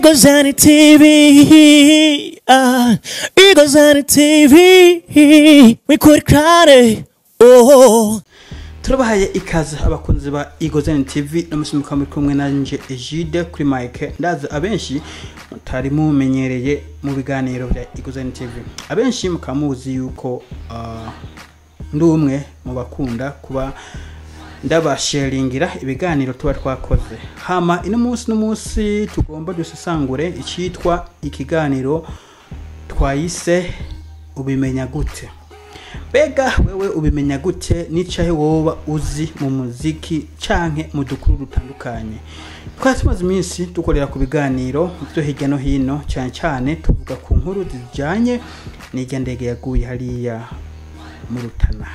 Eagles TV, ah, Eagles TV, we could cry, oh. Turabahaye ikaze abakunzi ba Eagles TV no musi mukaba muri kumwe nanje Egide kuri mic. Ndazi abenshi mutari mumenyereye mu biganiro bya Eagles TV, abenshi mukaba muzi yuko ndi umwe mu bakunda kuba ndabasharingira ibiganiro tuba twakoze. Hama ino munsi n'umunsi tugomba dusesangure icitwa ikiganiro twayise ubimenya gute. Mbega wewe ubimenya gute? Nicahe woba uzi mu muziki canke mu dukuru dutandukanye? Twari tumaze iminsi dukorera ku biganiro byo hirya no hino, cyane cyane tuvuga ku nkuru zijyanye n'irya ndege yaguye hariya mu Rutana.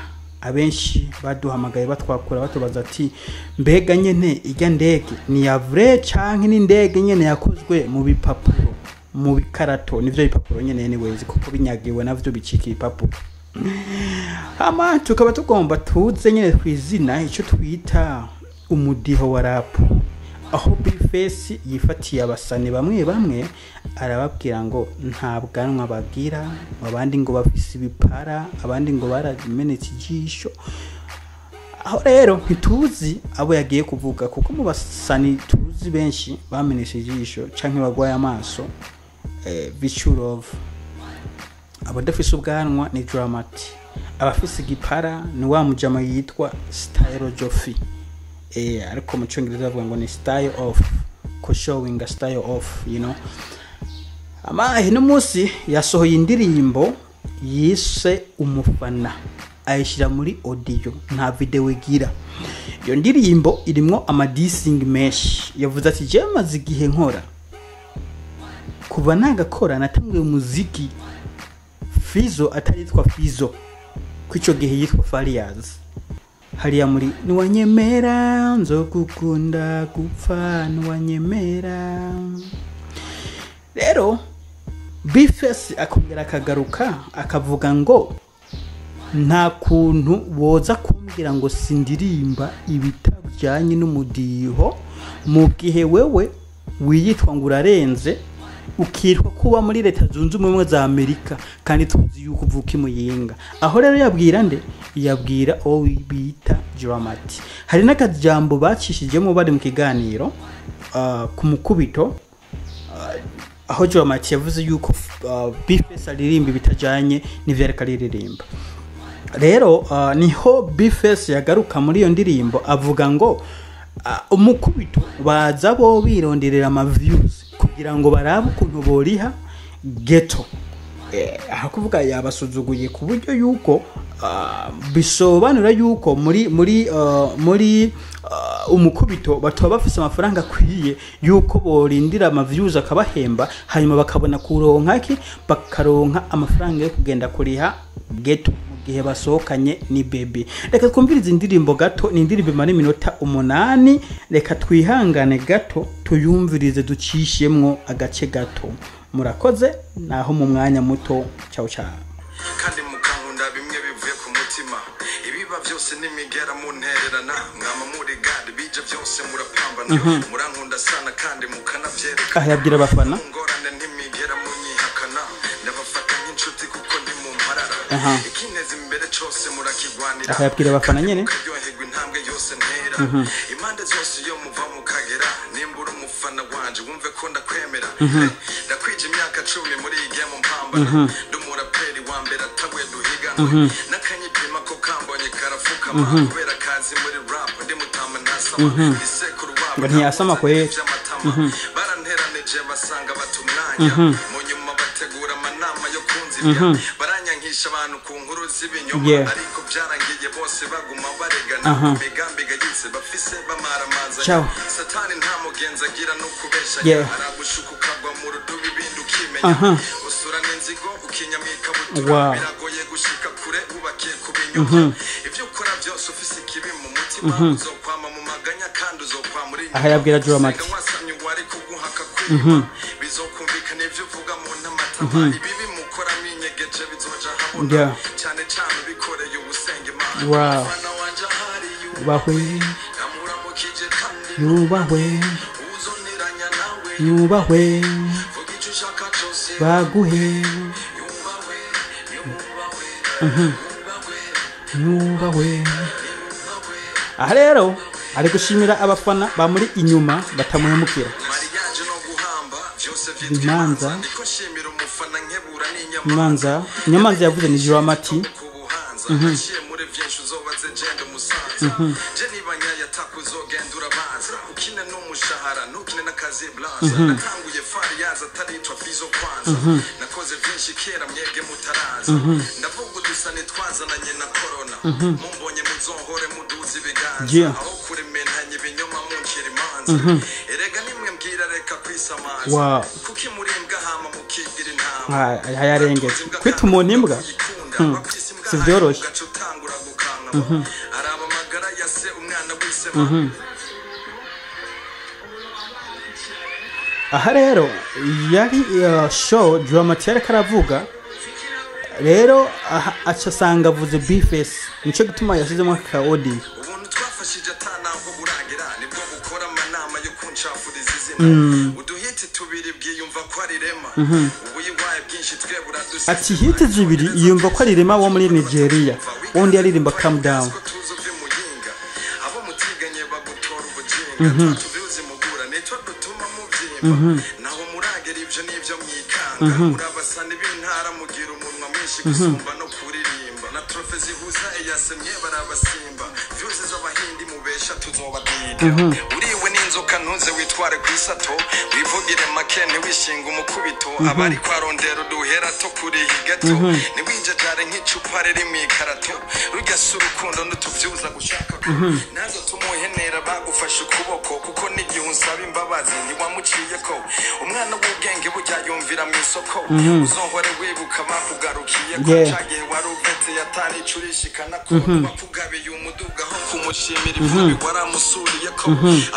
Abenshi baduhamagaye batwakura batubaza ati mbega nyene irya ndege ni ya vrai canke ni indege nyene yakozwe mu bipapuro, mu bikarato? Nivyo bipapuro nyene anyways, kuko binyagiwe navyo bicika ibipapuro. Hama tukaba tugomba tuze nyene kwizina icyo twita umudiho wa rap, aho B-Face yifatiye abasani bamwe bamwe arababwira ngo nta bwanwa bagira, abandi ngo bafise ibipara, abandi ngo baramenetse ijisho. Aho rero ntituzi abo yagiye kuvuga, kuko mu basani tuzi benshi bamenetse ijisho canke bagwaye amaso, Vichurov. Abadafise ubwanwa ni Dramati, abafise igipara ni wa mujama yitwa Style Joffy, ariko mu cyongereza bavuga ngo ni style off, ko showing a style off. Amahe no munsi yasohoye indirimbo yise Umufana, ayishyira muri audio, nta video igira. Iyo ndirimbo irimwo amadissing menshi. Yavuze ati je maze igihe nkora, kuva nagakora natanguye umuziki Fizo ataritwa Fizo, kw'ico gihe yitwa Fariaz, hariya muri niwanyemera nzogukunda gupfa niwanyemera. Rero B-Face akongera akagaruka akavuga ngo nta kuntu woza kumbwira ngo sindirimba ibitajyanye n'umudiho mu gihe wewe wiyitwa ngo urarenze, ukitwa kuba muri Leta Zunze Ubumwe za Amerika kandi tuzi yuko uvuka imuyinga. Aho rero yabwira nde? Yabwira uwo bita Dramati. Hari n'akajambo bacishijemo bari mu kiganiro ku mukubito, aho Dramati yavuze yuko B-Face aririmba ibitajyanye n'ivyo ariko aririmba. Rero niho B-Face yagaruka muri iyo ndirimbo avuga ngo umukubito baza bo bironderera ama views kugira ngo barabe ukuntu boriha ghetto. Aho kuvuga yabasuzuguye ku buryo yuko bisobanura yuko muri umukubito batoba bafise amafaranga akwiye yuko borindira ama views akabahemba, hanyuma bakabona kuronka ki, bakaronka amafaranga yo kugenda kuriha ghetto mu gihe basohokanye ni baby. Reka twumvirize indirimbo gato, ni indirimbo imara iminota 8. Reka twihangane gato tuyumvirize, ducishemwo agace gato. Murakoze, naho mu mwanya muto. Ciao ciao. Kandi mukankunda bimwe bivuye ku mutima, ibiba byose nimigera muntererana, mwama muri gadi bija byose murapambana, murankunda sana kandi mukanavyereka. Aha yabwira abafana. Ngorane ntimigera munyihakana, ndabafata nk'inshuti kuko ndi mu mparara, ikineza imbere cose murakigwanira. Aha yabwira abafana nyene. Mukaryoherwa intambwe yose ntera, impande zose iyo muva mukagera. Nimba uri umufana wanje wumve ko ndakwemera. Ndakwije imyaka 10 muri iyi game mpambana, ndi umuraperi wa mbere atawe duhiganwe, n'akanyipima ko kambonye karafukama, kubera kazi muri rap ndi mutama ntasama, isekuru wabo Ngo ntiyasama kweri. vy'amatama. Baranteranije basanga bata umwanya, mu nyuma bategura amanama yo kunzibya, baranyankisha abantu ku nkuru z'ibinyoma, ariko byarangiye bose baguma baregana ku migambi gayitse bafise bamaramaza. Ciao. Satani nta mugenzi agira no kubeshanya, aragushuka ukagwa mu rudubi ibindi ukimenya, usura n'inzigo ukinyamika butura. Biragoye gushika kure wubakiye ku binyoma. Ibyo ukora byose ufise ikibi mu mutima, uzokwama mu maganya kandi uzokwama uri Aha yabwira Dramati. Senga wasamye wari kuguhaka kwima, bizokumvikana ivyo uvuga mu ntamatama. Ibibi mukora mwinyegeje bizoja habona, cyane cyane ubikoreye ubusenga Imana. Umufana wanje ahari Yubahwe. ndamuramukije kandi Yubahwe. uzoniranya nawe. Nyubahwe. Vuga icyo ushaka cyose. Baguhe. Yubahwe, yubahwe, yubahwe. Nyubahwe. Aha rero ari gushimira abafana bamuri inyuma batamuhemukira. Mariage no guhamba byose vyitwa Imanza. imanza. Ndiko nshimira umufana nkebura n'inyamanza. Imanza, inyamanza yavuze ni Juramati. Ku buhanza naciye muri vyinshi, uzobaze jenda umusanza je niba nyayataka uzogenda urabanza ukine n'umushahara, ntukine n'akazi blaza. Natanguye fari yaza ataritwa fizo kwanza. Nakoze vyinshi kera mwebwe mutaraza. Ndavuga udusani twazananye na corona. Mumbonye muzohore muduza ibiganza. Aho kurementanya ibinyoma muncira imanza, erega nimwe mbwira reka kwisamaza. Kuki murimbwa hama mukigira intama? Ayarengeje kwita umuntu imbwa. Si vyoroshe. Araba amagara ya se umwana w'isema. Aha rero yari show Dramati yariko aravuga. Rero aha aca asanga avuze Bface, nico gituma yashizemo aka audio. Ubuntu twafashije atanaho buragira nibwo bukora amanama yo kuncafuriza izina. Uduhiti tubiri bwiyumva ko ari rema, ubuyiwaye bwinshi twe buradusize. Ati hit zibiri yumva ko ari Rema wo muri Nigeria, wundi yaririmba Calm Down. Ko tuzi uve muyinga, abo mutiganye bagutora ubujinga. Tubizi mugura nitwo dutuma mubyimba, naho muragera ibyo nibyo mwikanga. Murabasana b'intara, mugira umunwa mwinshi gusumba no kuririmba. Na trophée zihuza eyasemye barabasimba. Vyose z'abahindi mubesha tuzobadida. Uriwe n'inzoka ntuze witware ku isato, wivugire make ntiwishinga umukubito. Abari kwarondera uduhera to kuriha gato, ntiwijajare nk'icupa riri mu ikarato. Rujya si urukundo n'utuvyuza gushaka ko nazo tumuhenera bagufashe ukuboko, kuko n'igihe unsaba imbabazi ntiwamuciye ko umwana w'ubwenge burya yumvira mu isoko. Uzohore wibuka bakugarukiye ko cagihe wari uvetse yatani icurishikana ko wakugabiye umuduga aho kumushimira ivumbi waramusuriye ko.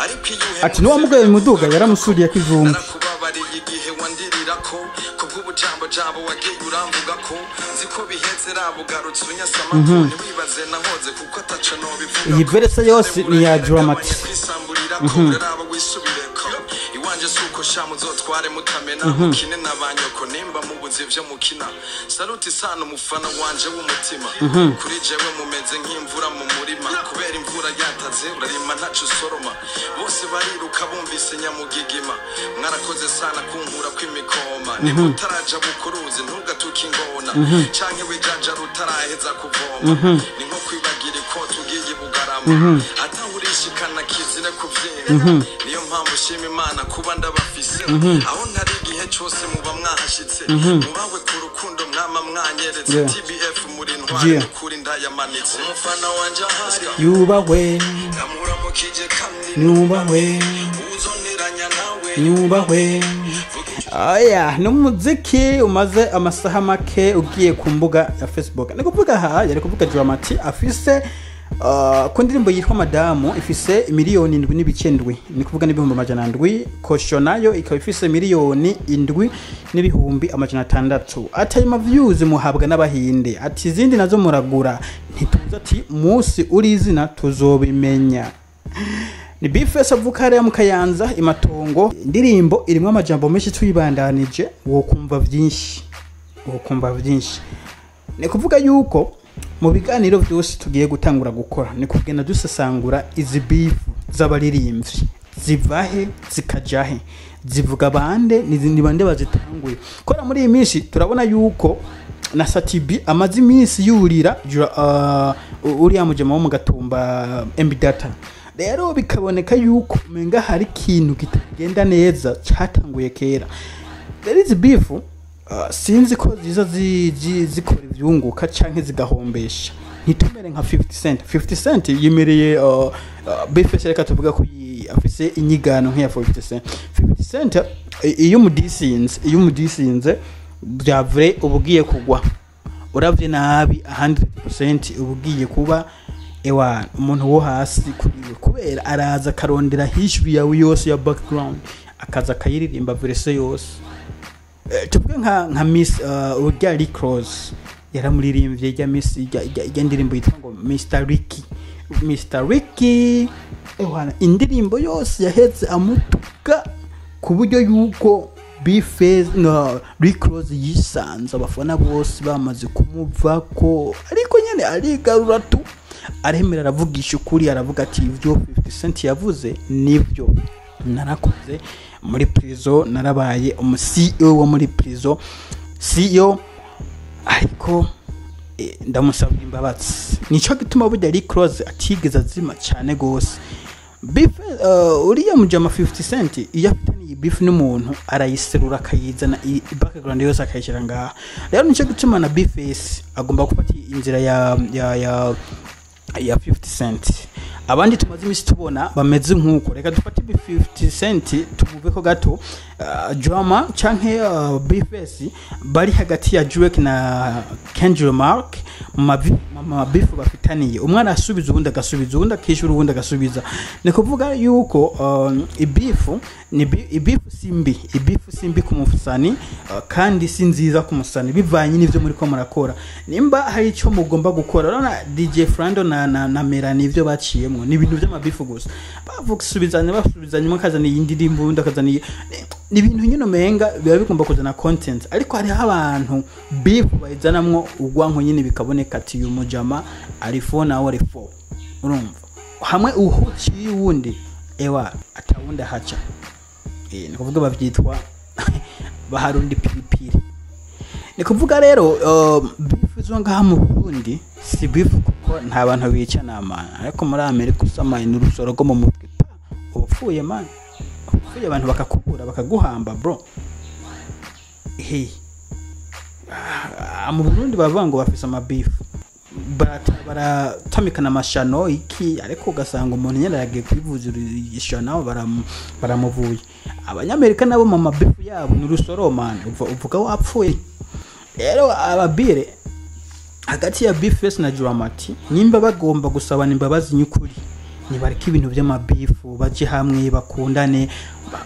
Ariko iyo uhemutse Ati n'uwamugaye umuduga yaramusuriye ko ivumbi. Narakubabariye igihe wandirira ko kubw'ubujambo jambo wagiye uramvuga ko nzi ko biheze rabugarutse unyasama ko ntiwibaze nahoze kuko ataco nobivuga. Iyi verse yose ni iya Dramati. Kwisamburira ko uraraba wisubireko iwanje suko sha muzotware mutamena mukine na banyoko nimba mubuze ivyo mukina. Saluti sana umufana wanje w'umutima. Kuri jewe mumeze nk'imvura mu murima, kubera imvura yataze urarima ntaco usoroma. Bose bariruka bumvise nyamugigima. Mwarakoze sana kunkura kw'imikoma. Niba utaraja bukuruzi ntugatuke ingona canke wijaja rutaraheza kuvoma. Ni nko kwibagira ikoti ugiye bugarama atahurishikana kizire kuvyimba. Niyo mpamvu ushima Imana kuba ndabafise aho ntari. Igihe cose muba mwahashitse, mubawe ku rukundo mwama mwanyeretse. TBF muri ntwari. Nukuri ndayamanitse umufana wanje ahari. Yubahwe. Ndamuramukije kandi Nyubahwe. uzoneranya nawe. Nyubahwe. Aya n'umuziki umaze amasaha make ugiye ku mbuga ya Facebook. Ni kuvuga aha yari kuvuga Dramati afise ku ndirimbo yitwa Madamu ifise 7.7 miliyoni, ni kuvuga n'700,000. Kosho nayo ikaba ifise 7.6 miliyoni. Ati ayo views muhabwa n'abahinde, ati izindi nazo muragura ntituzi. Ati musi uri izina tuzobimenya. Ni Bface avuka hariya mu Kayanza imatongo. Indirimbo irimo amajambo menshi, tuyibandanije wokumva vyinshi, wokumva vyinshi. Ni kuvuga yuko mu biganiro byose tugiye gutangura gukora ni kugenda dusesangura izi beef z'abaririmbyi, zivahe zikajahe, zivuga bande, ni bande bazitanguye kora. Muri iyi minsi turabona yuko na Satibi amaze iminsi yurira uriya mujema wo mu Gatumba MB Data. Rero bikaboneka yuko umenga hari ikintu kitagenda neza cyatanguye kera. Rero izi beef sinzi ko ziza zikora ivyunguka canke zigahombesha. Ntitumere nka 50 Cent. 50 Cent yemereye Bface, reka tuvuga ko afise inyigano nk'iya 50 Cent. 50 Cent iyo umudisinze bya vrai uba ugiye kugwa uravye nabi 100%, uba ugiye kuba ewa umuntu wo hasi kuriwe, kubera araza akarondera history yawe yose ya background, akaza akayiririmba verse yose. Tuvuge nka Miss urya Rick Ross yaramuririmbye ijya Miss ijya ndirimbo yitwa ngo Mr Ricky, Mr Ricky. Ewana indirimbo yose yahetse amutuka. Ku buryo yuko B-Face na Rick Ross yisanze abafana bose bamaze kumuvako, ariko nyene arigarura tu, aremera, aravugisha ukuri, aravuga ati ibyo 50 Cent yavuze nibyo, narakoze muri prison, narabaye umu CEO wo muri prison CEO, ariko ndamusabira imbabazi. Nico gituma burya Rick Ross atigeze azima cyane gose. Beef, uriya mujama 50 Cent, iyo afitaniye beef n'umuntu arayiserura, akayizana background yose akayishyira ngaha. Rero nico gituma na B-Face agomba gufata inzira ya 50 Cent. Abandi tumaze iminsi tubona bameze nk'uko, reka dufate 50 Cent tumuveko gato, Drama canke B-Face bari hagati ya Drake na Kendrick Lamar mu mabifu bafitaniye, umwe arasubiza, uwundi agasubiza, uwundi akishyura, uwundi agasubiza. Ni kuvuga yuko ibifu ni ibifu si mbi, ibifu si mbi ku musani, kandi si nziza ku musani, bivanye n'ivyo muri ko murakora. Nimba hari icyo mugomba gukora, urabona DJ Frando na Melanie, ivyo baciyemo ni ibintu by'amabifu gusa, bavusubizanya, basubizanya, umwe akazana iyi ndirimbo, uwundi akazana iyi. Ni ibintu nyine umenga biba bigomba kuzana content, ariko hariho abantu beef bayizanamwo urwanko nyine, bikaboneka ati uyu mujama ari fo nawe ari fo. Urumva hamwe uhuciye uwundi, ewa atawundi ahaca. Ni kuvuga bavyitwa baharundi piripiri. Ni kuvuga rero beef zo ngaha mu Burundi si beef, kuko nta bantu bica namana, ariko muri Amerika usamaye n'urusoro rwo mu mutwe pa, uba upfuye man, upfuye, abantu bakakubura, bakaguhamba bro. Hey. Mu Burundi bavuga ngo bafise amabifu, baratamikana amashano iki, ariko ugasanga umuntu nyine aragiye kwivuza ishano, baramuvuye. Abanyamerika nabo mu mabifu yabo ni urusoro man, uvuga wapfuye. Rero ababire hagati ya B-Face na Dramati, nimba bagomba gusabana imbabazi nyukuri, nibareke ibintu by'amabifu, baje hamwe, bakundane,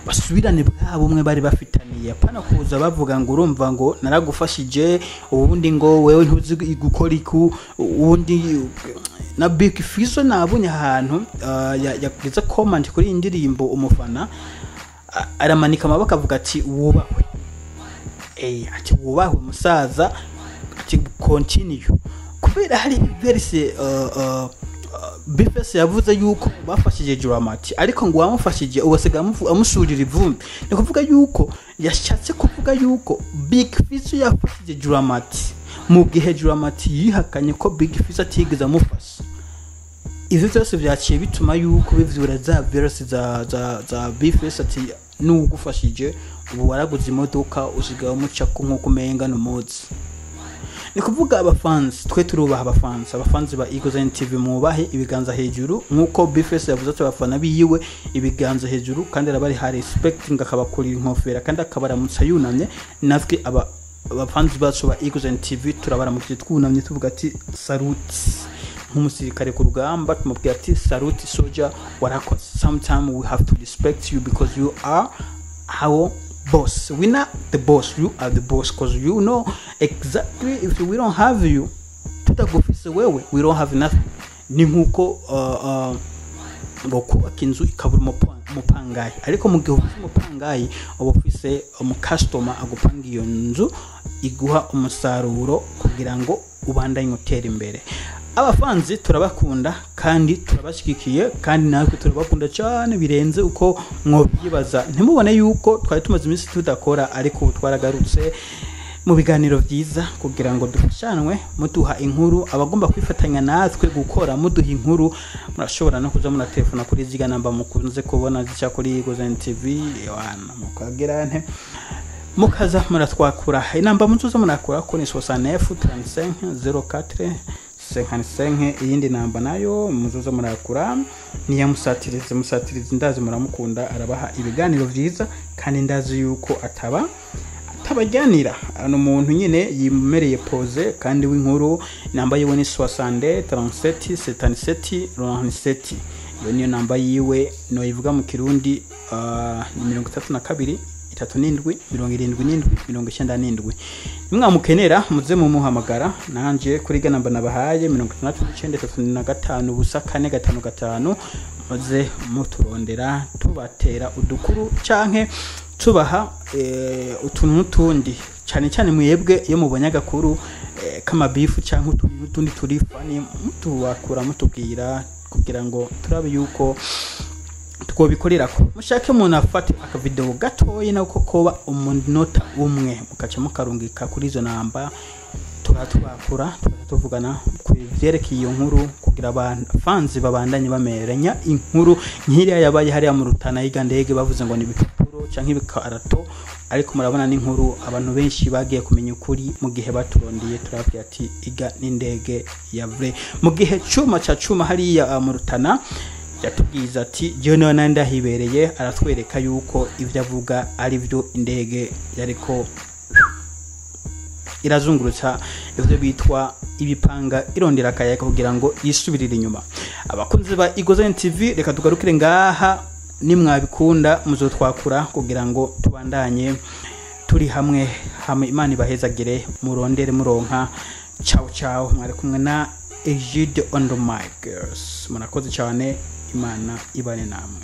basubirane bwa bumwe bari bafitaniye, apana kuza bavuga ngo urumva ngo naragufashije, ubundi ngo wewe ntuzi gukora iku ubundi. Na Big Fizzo nabonye ahantu yagize comment kuri iyi ndirimbo umufana, aramanika amaboko avuga ati wubahwe, ati wubahwe musaza, ati continue, kubera hari verse B-Face yavuze yuko bafashije Dramati, ariko ngo wamufashije ubasiga amusurira ivumbi. Ni kuvuga yuko yashatse kuvuga yuko Big Fizzo yafashije Dramati, mu gihe Dramati yihakanye ko Big Fizzo atigeze amufasha. Ivyo byose vyaciye bituma yuko bivyura za verse za B-Face, ati n'ugufashije ubu waraguze imodoka, usigaye umuca ko nk'uko umenga n'umuzi. Ni kuvuga abafansi twe turubaha abafansi, abafansi ba Eagles TV mubahe ibiganza hejuru, nk'uko B-Face yavuze ati abafana biyiwe ibiganza hejuru, kandi arabari ha respecting, akabakurira inkofera kandi akabaramutsa yunamye. Natwe aba abafansi bacu ba Eagles TV turabaramukije twunamye, tuvuga ati salute, nk'umusirikare ku rugamba tumubwira ati salute soldier, warakoze. Sometimes we have to respect you because you are our boss. We not the boss, you are the boss, because you know exactly if we don't have you, tutagufise wewe, we don't have nothing. Ni nkuko ngo kubaka inzu ikabura umupangayi, ariko mu gihe ufise umupangayi uba ufise umukasitoma agupanga iyo nzu, iguha umusaruro kugira ngo ubandanye utera imbere. Abafanzi turabakunda kandi turabashyigikiye, kandi natwe turabakunda cyane birenze uko mwobyibaza. Ntimubone yuko twari tumaze iminsi tudakora, ariko ubu twaragarutse mu biganiro byiza kugira ngo dufashanwe, muduha inkuru. Abagomba kwifatanya natwe gukora, muduha inkuru, murashobora no kuza muratelefona kuri ziga namba mukunze kubona zica kuri Gozen TV, wana mukagira nte mukaza muratwakura. Inamba muzoza murakura ko ni 69 35 04 55. Iyindi namba nayo muzoza murakura niya Musatirizi. Musatirizi ndazi muramukunda, arabaha ibiganiro vyiza kandi ndazi yuko ataba atabajyanira, ni umuntu nyine yimereye pose kandi w'inkuru. Namba yiwe ni 60 37 77 97. Iyo niyo namba yiwe. Noyivuga mu Kirundi, ni 32 37 77 97. Nimwamukenera muze mumuhamagara. Nanje kuri ga namba nabahaye, 69 35 0 4 5 5, muze muturondera, tubatera udukuru canke Tubaha utuntu n'utundi, cyane cyane mwebwe iyo mubonye agakuru k'amabifu cyangwa utuntu n'utundi turi funny, mutubakura mutubwira kugira ngo turabe yuko twobikorerako. Mushake umuntu afate akavideo gatoyi nako koba umunota umwe, mukaca mukarungika kuri izo namba, tukaba tubakura, tukaca tuvugana ku vyerekeye iyo nkuru kugira abantu fans babandanye bameranya inkuru nk'iriya yabaye hariya mu Rutana yiga ndege bavuze ngo ni ibipapuro canke ibikarato. Ariko murabona n'inkuru abantu benshi bagiye kumenya ukuri mu gihe baturondeye, turababwira ati iga n'indege ya vrai. Mu gihe cuma ca cuma hariya mu Rutana yatubwiza ati jewe niwe nari ndahibereye, aratwereka yuko ivyo avuga ari byo, indege yariko irazungurutsa ivyo bitwa ibipanga, irondera akayaga kugira ngo yisubirire inyuma. Abakunzi ba Igozen TV, reka tugarukire ngaha. Nimwabikunda muzotwakura kugira ngo tubandanye turi hamwe hamwe. Imana ibahezagire, murondere muronka. Ciao ciao, mwari kumwe na Egide on the mic girls. Murakoze cyane, Imana ibane namwe.